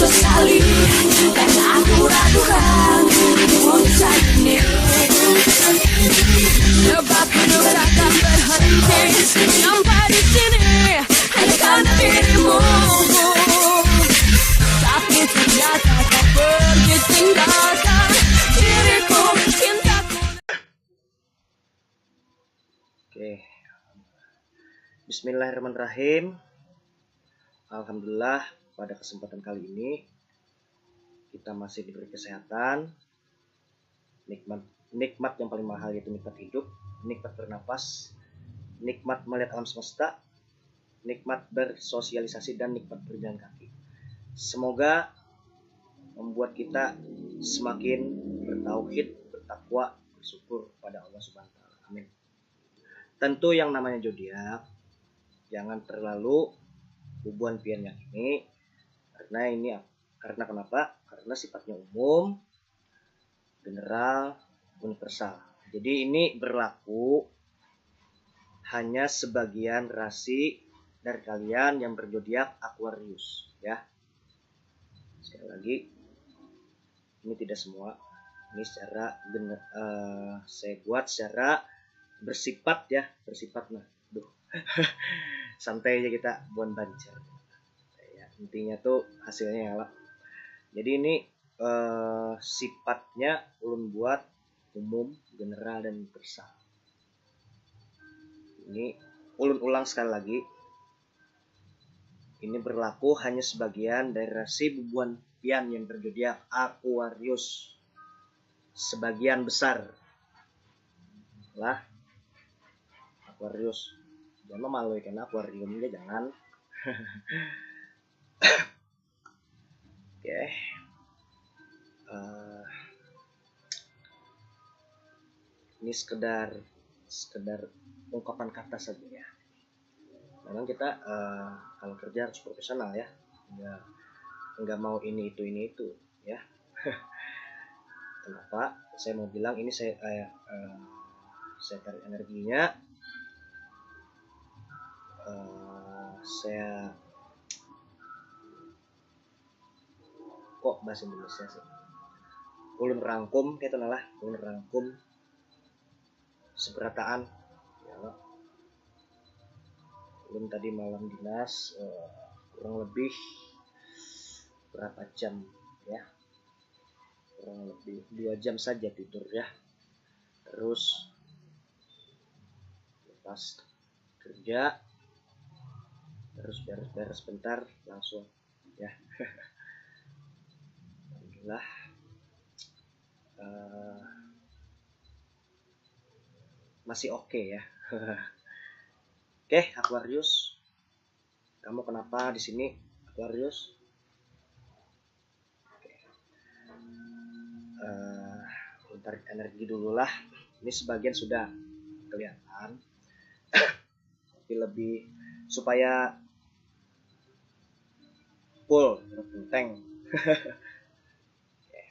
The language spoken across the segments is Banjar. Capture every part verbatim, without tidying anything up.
Sekali, karena aku ragukan puncak ini. Sebab hidup takkan berhenti sampai di sini, hanya karena dirimu. Tapi ternyata kau pergi tinggalkan diriku, cintaku. Oke. Bismillahirrahmanirrahim. Alhamdulillah, pada kesempatan kali ini kita masih diberi kesehatan, nikmat, nikmat yang paling mahal yaitu nikmat hidup, nikmat bernapas, nikmat melihat alam semesta, nikmat bersosialisasi, dan nikmat berjalan kaki. Semoga membuat kita semakin bertauhid, bertakwa, bersyukur pada Allah Subhanahu wa Ta'ala. Amin. Tentu yang namanya zodiak jangan terlalu bubuhan pian yakini, karena ini ap-, karena kenapa? Karena sifatnya umum, general, universal. Jadi ini berlaku hanya sebagian rasi dari kalian yang berzodiak Aquarius, ya. Sekali lagi, ini tidak semua. Ini secara gene-, eh, saya buat secara bersifat, ya, bersifat. Nah, duh. Santai aja kita buan banjar. Ya, intinya tuh hasilnya ya lah. Jadi ini, eh, sifatnya ulun buat umum, general, dan universal. Ini ulun ulang sekali lagi. Ini berlaku hanya sebagian dari rasi bubuhan pian yang berzodiak Aquarius. Sebagian besar lah Aquarius. Jangan malu kena akuarium aja, jangan. Oke. Eh, ini sekedar, sekedar ungkapan kata saja, ya. Memang kita, eh, kalau kerja harus profesional, ya. Nggak, nggak mau ini itu, ini itu, ya. Kenapa? Saya mau bilang ini saya, eh, eh, saya tarik energinya, eh, saya kok bahasa Indonesia sih? Ulun rangkum, kayak itu lah, ulun rangkum seberataan. Ya, ulun tadi malam dinas, eh, kurang lebih berapa jam, ya? Kurang lebih dua jam saja tidur, ya. Terus lepas kerja, terus beres-beres bentar, langsung, ya. Alhamdulillah, eh, masih oke, ya. Oke, Aquarius, kamu kenapa di sini, Aquarius? Oke. Eh, tarik energi dulu lah. Ini sebagian sudah kelihatan. Tapi lebih supaya full, penting. Oke.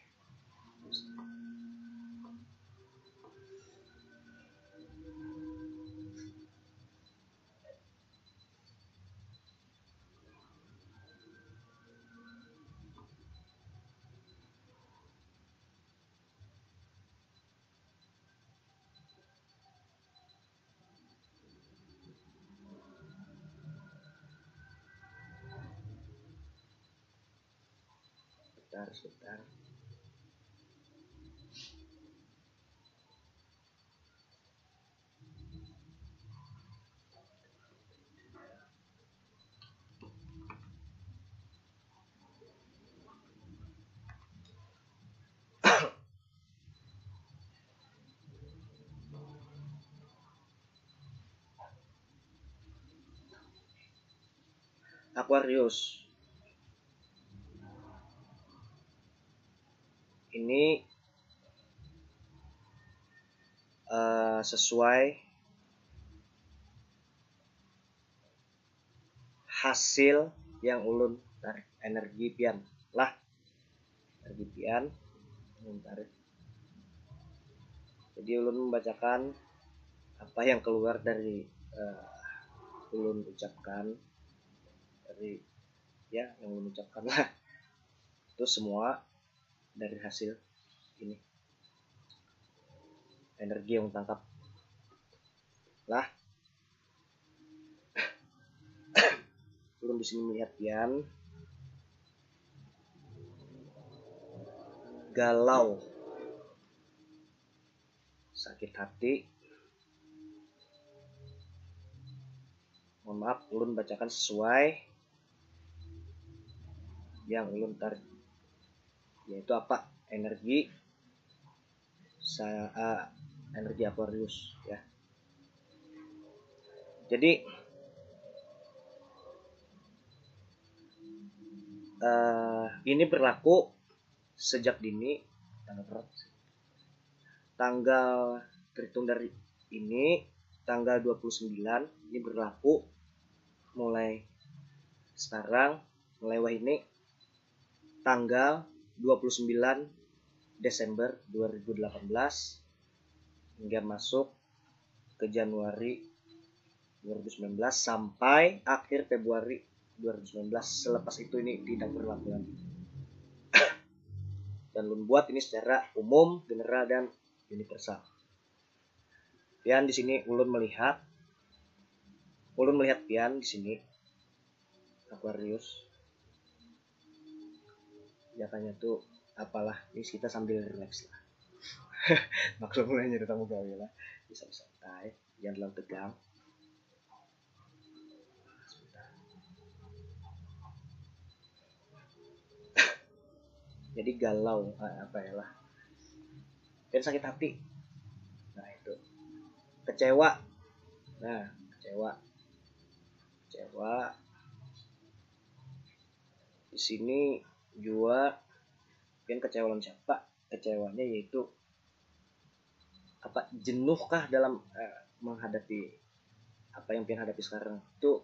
Sebentar, sebentar. Aquarius. Ini, eh, sesuai hasil yang ulun tarik, energi pian lah, energi pian ulun tarik. Jadi ulun membacakan apa yang keluar dari, eh, ulun ucapkan, dari, ya, yang ulun ucapkan lah. Itu semua dari hasil ini, energi yang tangkap lah. Ulun di sini melihat pian galau, sakit hati. Mohon maaf, ulun bacakan sesuai yang ulun tarik, yaitu apa, energi sa uh, energi Aquarius ya. Jadi uh, ini berlaku sejak dini, tanggal berapa sih? Tanggal terhitung dari ini, tanggal dua puluh sembilan, ini berlaku mulai sekarang, mulai wah ini tanggal dua puluh sembilan Desember dua ribu delapan belas hingga masuk ke Januari dua ribu sembilan belas sampai akhir Februari dua ribu sembilan belas. Selepas itu ini tidak berlaku lagi. Dan ulun buat ini secara umum, general, dan universal. Pian di sini ulun melihat, ulun melihat pian di sini Aquarius. Jakanya tuh apalah, ini kita sambil relax lah. Maklum lah, jadi tamu gawe lah, bisa santai, jangan terlalu tegang. Jadi galau, eh, apa ya lah, dan sakit hati. Nah, itu kecewa. Nah, kecewa, kecewa. Di sini juga, pian kecewa lawan siapa? Kecewanya yaitu apa, jenuh kah dalam uh, menghadapi apa yang pian hadapi sekarang itu?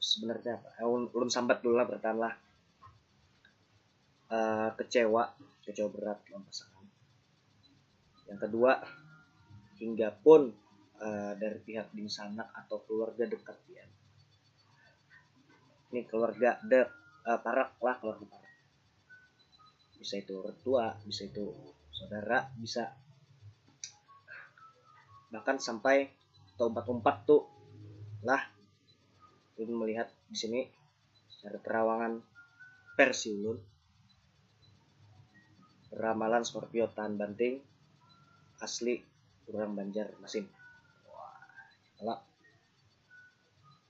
Sebenarnya apa, ulun sambat dulu lah, bertahan lah. Uh, kecewa, kecewa berat lawan pasangan. Yang kedua, hingga pun uh, dari pihak dingsanak atau keluarga dekat pian. Ini keluarga de, uh, parak lah, keluarga parak. Bisa itu orang tua, bisa itu saudara, bisa bahkan sampai taumpat-umpat tuh lah. Ulun melihat di sini secara terawangan versi ulun, ramalan Scorpio tahan banting asli orang Banjarmasin. Wah, kalau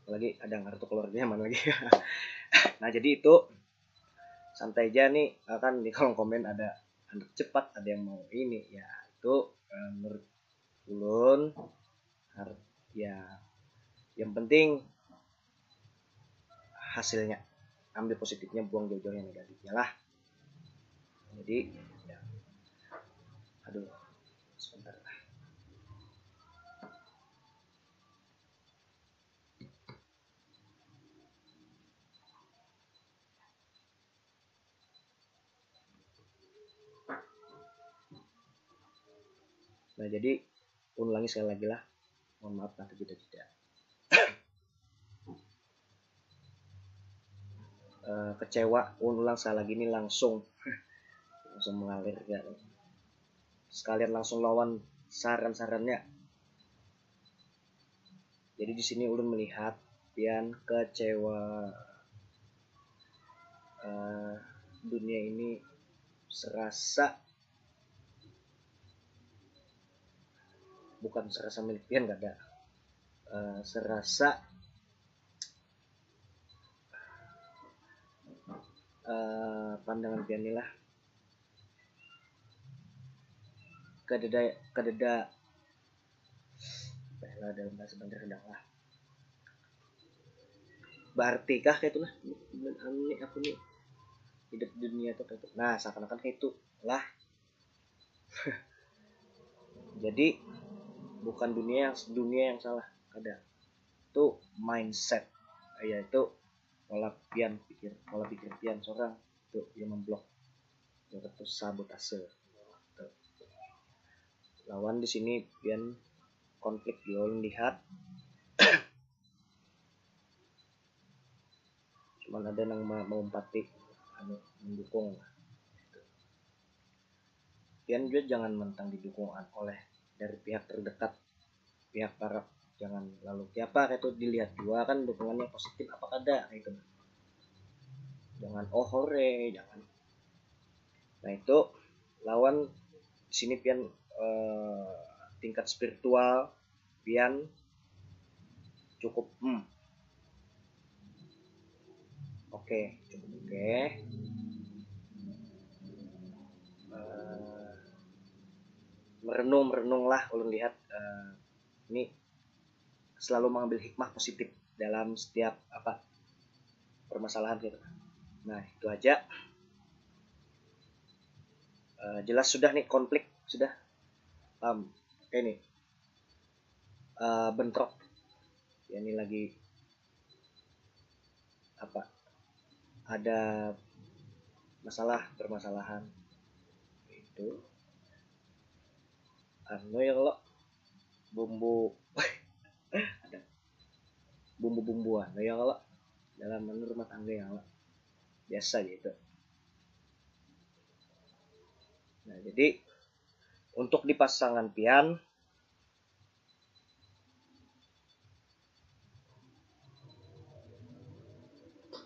lagi ada ngartu keluarganya mana lagi. Nah, jadi itu santai aja nih, kan di kolom komen ada anak cepat, ada yang mau ini ya, itu eh, menurut ulun ya, yang penting hasilnya, ambil positifnya, buang jauh-jauh yang negatifnya lah. Jadi ya, aduh, sebentar lah. Nah, jadi ulangi sekali lagi lah, mohon maaf nanti jeda-jeda. Uh, kecewa, ulang sekali lagi ini langsung langsung mengalir ya, sekalian langsung lawan saran-sarannya. Jadi di sini ulun melihat pian kecewa, uh, dunia ini serasa bukan serasa milik pian kada, uh, serasa uh, pandangan pian lah, kadada kadada lah, dalam bahasa Banjar kadang lah, berarti kah kayak itulah, anu nih, aku nih hidup dunia tuh kayak itu. Nah, seakan-akan kayak itu lah. Jadi bukan dunia yang dunia yang salah, ada tuh mindset, yaitu pola pian pikir, pola pikir pian seorang tuh yang memblok, itu sabotase. Lawan di sini pian konflik juga ulun lihat. Cuman ada nang maumpati, anu, mendukung lah. pian jua jangan mentang didukung oleh dari pihak terdekat, pihak parab, jangan lalu kiapa kayak itu, dilihat jua kan dukungannya positif apa kada kayak itu. Jangan oh hore, jangan. Nah itu lawan sini pian eh, tingkat spiritual pian cukup hmm. Oke, cukup oke. Eh, merenung merenung lah ulun lihat eh, ini selalu mengambil hikmah positif dalam setiap apa permasalahan gitu. Nah itu aja. Eh, jelas sudah nih konflik sudah. Paham? Oke nih. Eh, bentrok. Ya, ini lagi apa? Ada masalah permasalahan itu anu ya kalau bumbu ada bumbu-bumbuan ya kalau dalam anu rumah tangga ya kalau biasa gitu. Nah jadi untuk di pasangan pian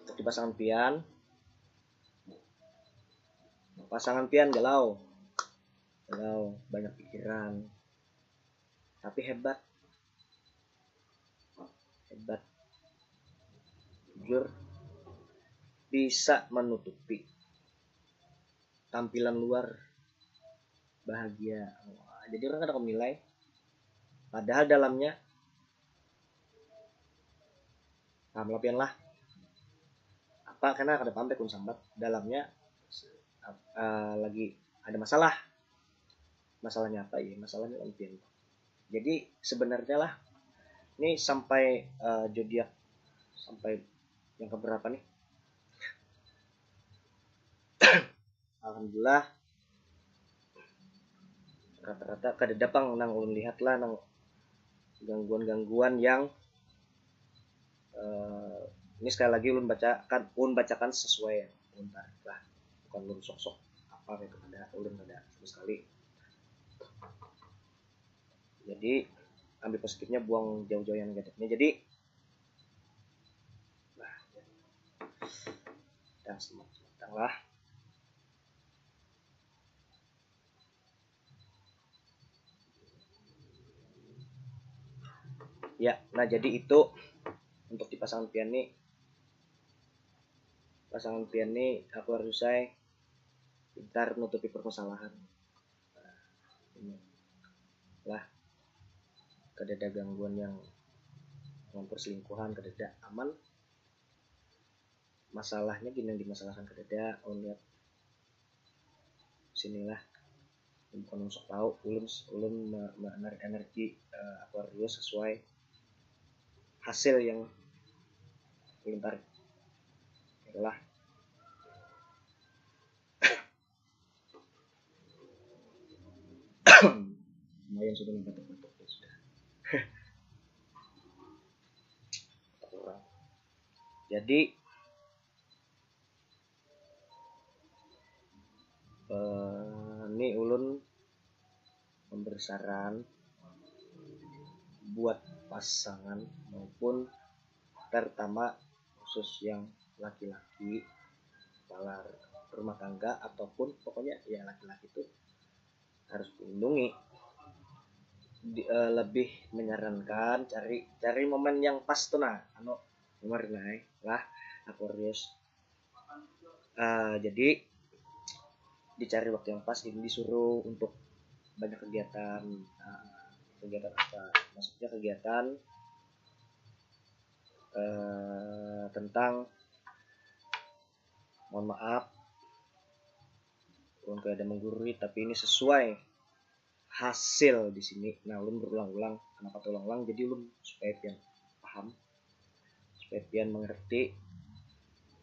untuk di pasangan pian pasangan pian galau galau banyak pikiran tapi hebat hebat jujur bisa menutupi tampilan luar bahagia jadi orang kadang menilai padahal dalamnya paham lah pian lah apa karena kada paham kun sambat dalamnya uh, lagi ada masalah masalahnya apa ya masalahnya kan pian jadi sebenarnya lah ini sampai uh, zodiak sampai yang keberapa nih alhamdulillah rata-rata kada dapang nang ulun lihat lah nang gangguan-gangguan yang uh, ini sekali lagi ulun bacakan ulun bacakan sesuai yang ulun tarik lah bukan ulun sok-sok apa gitu ada ulun ada sama sekali jadi ambil positifnya buang jauh-jauh yang negatifnya jadi nah dan semangat lah ya nah jadi itu untuk di pasangan pian nih pasangan pian nih aku harus saya pintar nutupi permasalahan nah, ini lah kada ada gangguan yang memperselingkuhan kada ada aman masalahnya gini yang dimasalahkan kada ada oh lihat sinilah bukan masuk tahu ulun ulun menarik energi uh, Aquarius sesuai hasil yang ulun tarik itulah lumayan sudah batuk-batuk ya sudah kurang jadi uh, ini ulun memberi saran buat pasangan maupun terutama khusus yang laki-laki kepala rumah tangga ataupun pokoknya ya laki-laki itu harus dilindungi di, uh, lebih menyarankan cari cari momen yang pas tuh nah anu kemarin lah Aquarius uh, jadi dicari waktu yang pas ini disuruh untuk banyak kegiatan uh, kegiatan apa maksudnya kegiatan uh, tentang mohon maaf ulun kada menggurui tapi ini sesuai hasil di sini nah ulun berulang-ulang kenapa ulang-ulang jadi ulun supaya pian paham supaya pian mengerti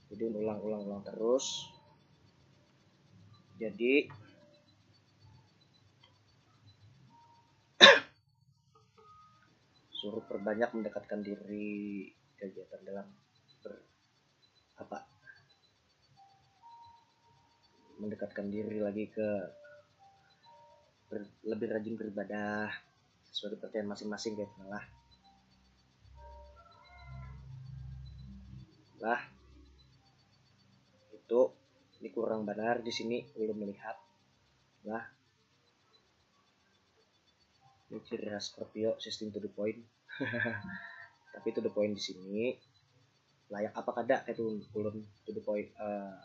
jadi ulang-ulang ulang terus jadi suruh perbanyak mendekatkan diri kegiatan dalam ber, apa mendekatkan diri lagi ke ber, lebih rajin beribadah sesuai kepercayaan masing-masing, kayak lah. Lah, itu ini kurang benar di sini, belum melihat lah. Ini ciri khas Scorpio, sistem to the point. Tapi to the point di sini layak apa kada, kayak itu ulun to the point, uh,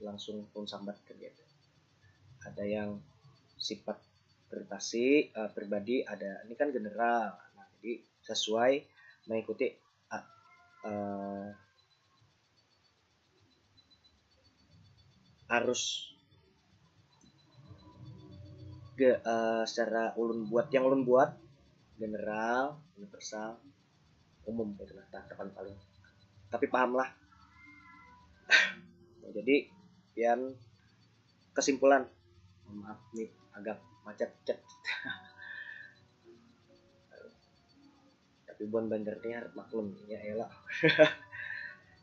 langsung pun sambat kerja itu. Ada yang sifat privasi, uh, pribadi, ada ini kan general. Nah, jadi sesuai mengikuti uh, uh, harus ge, uh, secara ulun buat, yang ulun buat general, universal, umum gitu lah, tak tekan paling, tapi paham lah. Jadi pian kesimpulan, maaf nih agak macet-cet. Tapi buan banjar nih harap maklum ya, elah.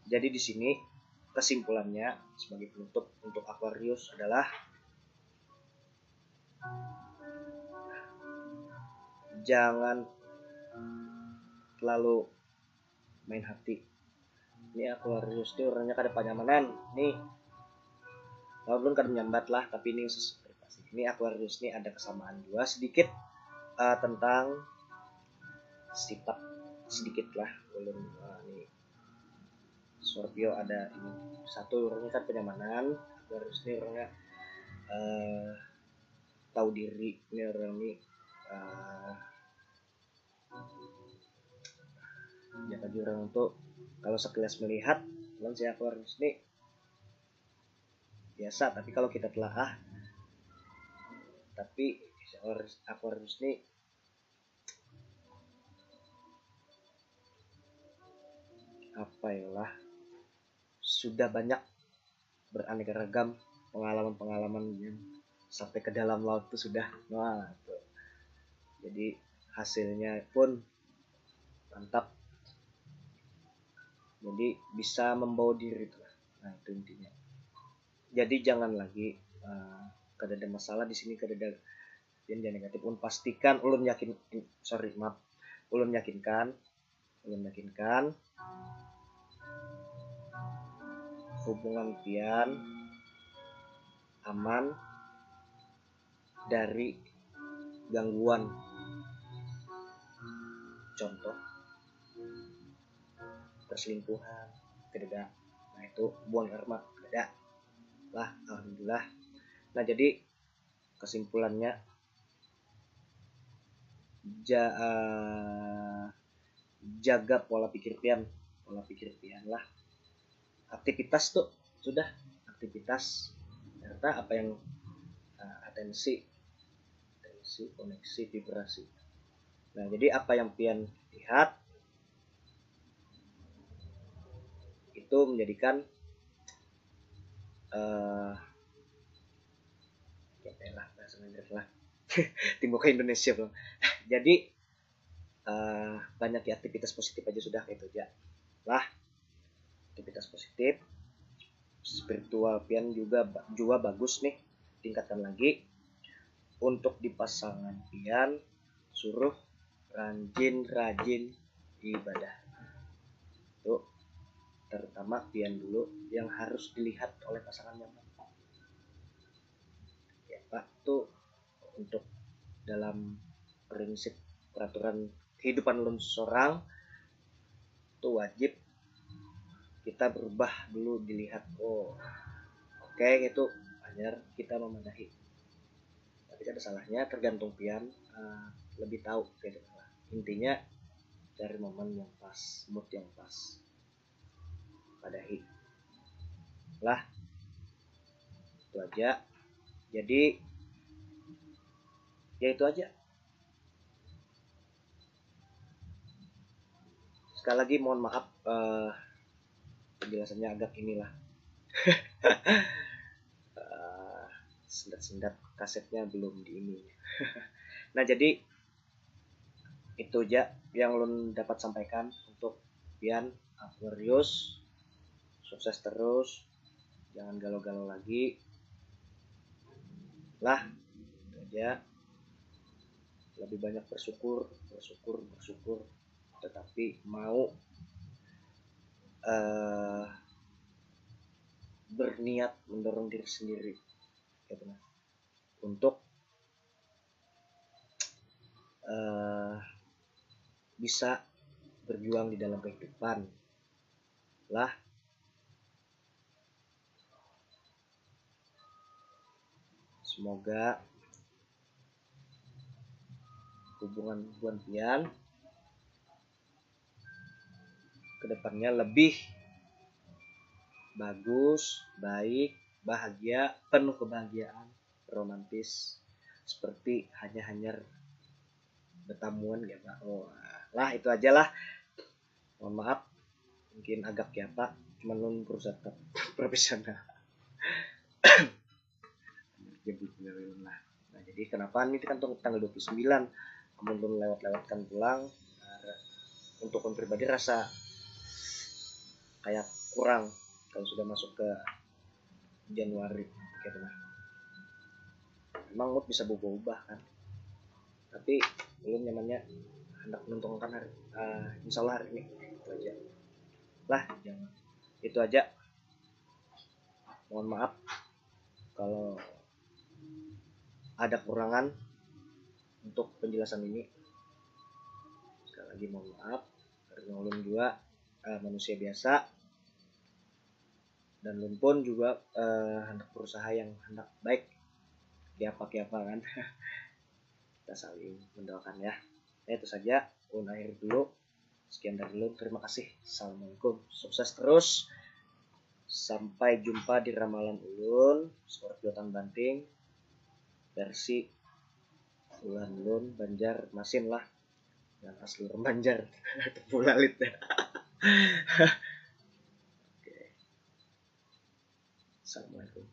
Jadi di sini kesimpulannya sebagai penutup untuk Aquarius adalah jangan terlalu main hati. Ini Aquarius ini orangnya kada panyamanan nih. Kalau belum kada menyambat lah, tapi ini sesuai ini Aquarius ini ada kesamaan juga sedikit uh, tentang sifat sedikit lah. Belum uh, ini Scorpio ada ini satu orangnya kan penyamanan, Aquarius ini orangnya uh, tahu diri, ini orang ini uh, ya kan orang tuh kalau sekilas melihat kan si Aquarius ini biasa, tapi kalau kita telah ah tapi Aquarius ini apa ya lah, sudah banyak beraneka ragam pengalaman-pengalaman yang sampai ke dalam laut tuh sudah, wah tuh. Jadi hasilnya pun mantap, jadi bisa membawa diri tuh lah. Nah itu intinya. Jadi jangan lagi uh, kada ada masalah di sini, kada ada yang negatif. Ulun pastikan, ulun yakin, sorry maaf, ulun yakinkan, ulun yakinkan hubungan pian aman dari gangguan, contoh perselingkuhan, kededa. Nah itu buang karma, kededa lah, alhamdulillah. Nah jadi kesimpulannya ja, uh, jaga pola pikir pian, pola pikir pian lah. Aktivitas tuh sudah, aktivitas serta apa yang uh, atensi, atensi, koneksi, vibrasi. Nah jadi apa yang pian lihat itu menjadikan uh, ya lah bahasa Inggris lah timbul ke Indonesia belum. Jadi uh, banyak ya aktivitas positif aja sudah, kayak itu aja lah. Aktivitas positif, spiritual pian juga juga bagus nih, tingkatkan lagi. Untuk di pasangan pian suruh rajin-rajin ibadah tuh, terutama pian dulu yang harus dilihat oleh pasangan nyaman ya Pak tuh. Untuk dalam prinsip peraturan kehidupan lun seorang itu wajib kita berubah dulu, dilihat, oh oke okay, gitu, hanya kita memadahi. Tapi ada salahnya, tergantung pian uh, lebih tahu gitu. Intinya cari momen yang pas, mood yang pas, padahi lah. Itu aja. Jadi ya itu aja. Sekali lagi mohon maaf uh, penjelasannya agak inilah uh, sendat-sendat kasetnya belum di ini. Nah jadi itu aja yang ulun dapat sampaikan untuk pian Aquarius. Sukses terus, jangan galau-galau lagi lah. Itu aja. lebih banyak bersyukur, bersyukur, bersyukur, tetapi mau uh, berniat mendorong diri sendiri gitu, nah, untuk uh, bisa berjuang di dalam kehidupan lah. Semoga hubungan buan pian kedepannya lebih bagus, baik, bahagia, penuh kebahagiaan, romantis, seperti hanya-hanyar betamuan ya, Pak. Oh, lah, itu aja lah. Mohon maaf, mungkin agak ya, Pak, cuman belum berusaha tetap profesional. Jebut lah. Nah, jadi kenapa ini kan tanggal dua puluh sembilan, namun belum lewat-lewatkan pulang. Nah, untuk pribadi rasa kayak kurang kalau sudah masuk ke Januari gitu, nah. Emang mood bisa berubah-ubah kan, tapi belum nyamannya hendak menentukan hari, uh, insya Allah hari ini. Itu aja lah, jangan, itu aja. Mohon maaf kalau ada kurangan untuk penjelasan ini. Sekali lagi mohon maaf, karena ulun juga uh, manusia biasa, dan ulun pun juga uh, hendak berusaha yang hendak baik di apa-apa kan. Kita saling mendoakan ya. Nah, itu saja, ulun akhir dulu. Sekian dari ulun, terima kasih. Assalamualaikum, sukses terus. Sampai jumpa di ramalan ulun Scorpio Tan Banting versi Ulan Lun Banjar Masin lah, yang asli orang Banjar. Tepulalit ya. Oke. Assalamualaikum.